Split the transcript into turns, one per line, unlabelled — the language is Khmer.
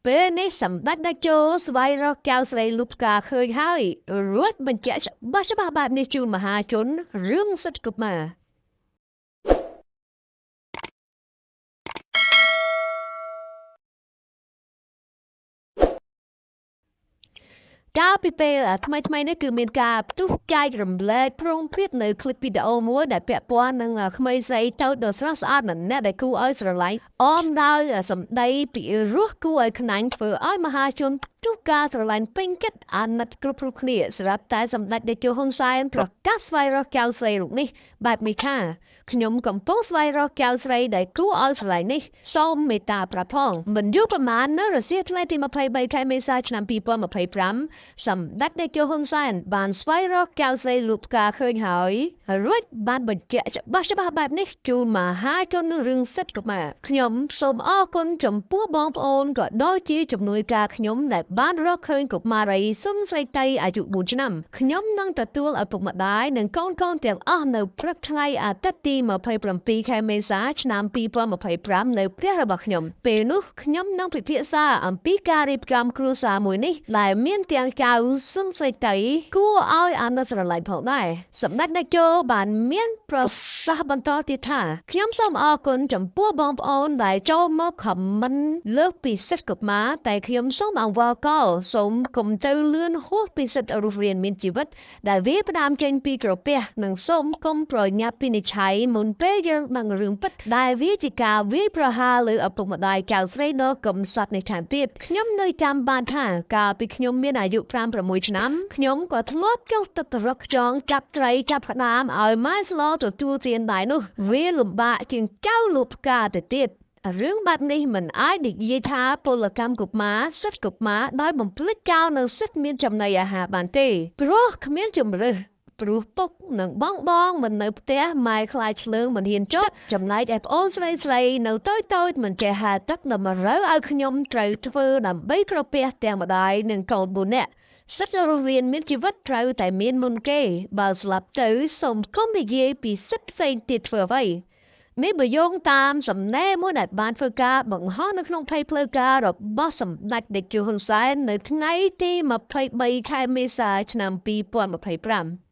ពេលនេះសម្ដេចតេជោស្វែងរកចៅស្រីលូផ្កាឃើញហើយរួចបញ្ជាក់ច្បាស់ច្បាស់បែបនេះជូនមហាជនរឿងសិទ្ធិកុមារកាលពីពេលថ្មីៗនេះគឺមានការផ្ទុះចែករំលែកព្រោងព្រាតនៅคลิปវីដេអូមួយដែលពាក់ព័ន្ធនឹងក្មេងស្រីតូចដ៏ស្រស់ស្អាតម្នាក់ដែលគួរឲ្យស្រឡាញ់អមដោយសម្ដីពីរោះគួរឲ្យខ្នាញ់ធ្វើឲ្យមហាជនផ្ទុះការស្រឡាញ់ពេញចិត្តអាណិតគ្រប់ៗគ្នាស្រាប់តែសម្ដេចតេជោហ៊ុនសែនប្រកាសស្វែងរកចៅស្រីរូបនេះបែបនេះថាខ្ញុំកំពុងស្វែងរកចៅស្រីដែលគួរឲ្យស្រឡាញ់នេះសូមមេត្តាប្រាប់ផងមិនយូរប្រមាណនៅរសៀលថ្ងៃទី23ខែមេសាឆ្នាំ2025សម្ដេចតេជោហ៊ុនសែនបានស្វែងរកចៅស្រីលូផ្កាឃើញហើយរួចបានបញ្ជាក់ច្បាស់ច្បាស់បែបនេះជូនមហាជនរឿងសិទ្ធិកុមារខ្ញុំសូមអរគុណចំពោះបងប្អូនក៏ដូចជាជំនួយការខ្ញុំដែលបានរកឃើញកុមារីសុនស្រីតៃអាយុ4ឆ្នាំខ្ញុំនឹងទទួលឪពុកម្ដាយនិងកូនៗទាំងអស់នៅព្រឹកថ្ងៃអាទិត្យទី27ខែមេសាឆ្នាំ2025នៅផ្ទះរបស់ខ្ញុំពេលនោះខ្ញុំនឹងពិភាក្សាអំពីការរៀបចំគ្រួសារមួយនេះដែលមានទាំងចៅសុនស្រីតៃគួរឲ្យអាណិតស្រឡាញ់ផងដែរសម្ដេចតេជោបានមានប្រសាសន៍បន្តទៀតថាខ្ញុំសូមអរគុណចំពោះបងប្អូនដែលចូលមកខមមិនលើកពីសិទ្ធិកុមារតែខ្ញុំសូមអង្វរកសូមកុំទៅលឿនហួសពីសិទ្ធិរស់រានមានជីវិតដែលវាផ្ដើមចេញពីក្រពះនិងសូមកុំប្រញាប់ពិនិច្ឆ័យមុនពេលយើងដឹងរឿងពិតដែលវាជាការវាយប្រហារលើឪពុកម្ដាយចៅស្រីដ៏កំសត់នេះថែមទៀតខ្ញុំនៅចាំបានថាកាលពីខ្ញុំមានអាយុ5-6ឆ្នាំខ្ញុំក៏ធ្លាប់ចុះទឹកទៅរកខ្យងចាប់ត្រីចាប់ក្តាមឲ្យម៉ែស្លទទួលទានដែរនោះវាលំបាកជាងចៅលូផ្កាទៅទៀតរឿងបែបនេះមិនអាចនិយាយថាពលកម្មកុមារសិទ្ធិកុមារដោយបំភ្លេចចោលនៅសិទ្ធិមានចំណីអាហារបានទេព្រោះគ្មានជម្រើសព្រោះពុកនិងបងមិននៅផ្ទះម៉ែខ្លាចឆ្លើងមិនហ៊ានចុះចំណែកឯប្អូនស្រីៗនៅតូចៗមិនចេះហែលទឹកតម្រូវឲ្យខ្ញុំត្រូវធ្វើដើម្បីក្រពះទាំងម្ដាយនិងកូន4នាក់សិទ្ធិរស់រានមានជីវិតត្រូវតែមានមុនគេបើស្លាប់ទៅសូមកុំនិយាយពីសិទ្ធិផ្សេងទៀតធ្វើអ្វីនេះបើយោងតាមសំណេរមួយដែលបានធ្វើការបង្ហោះនៅក្នុងផេកផ្លូវការរបស់សម្ដេចតេជោហ៊ុនសែននៅថ្ងៃទី23ខែមេសាឆ្នាំ2025។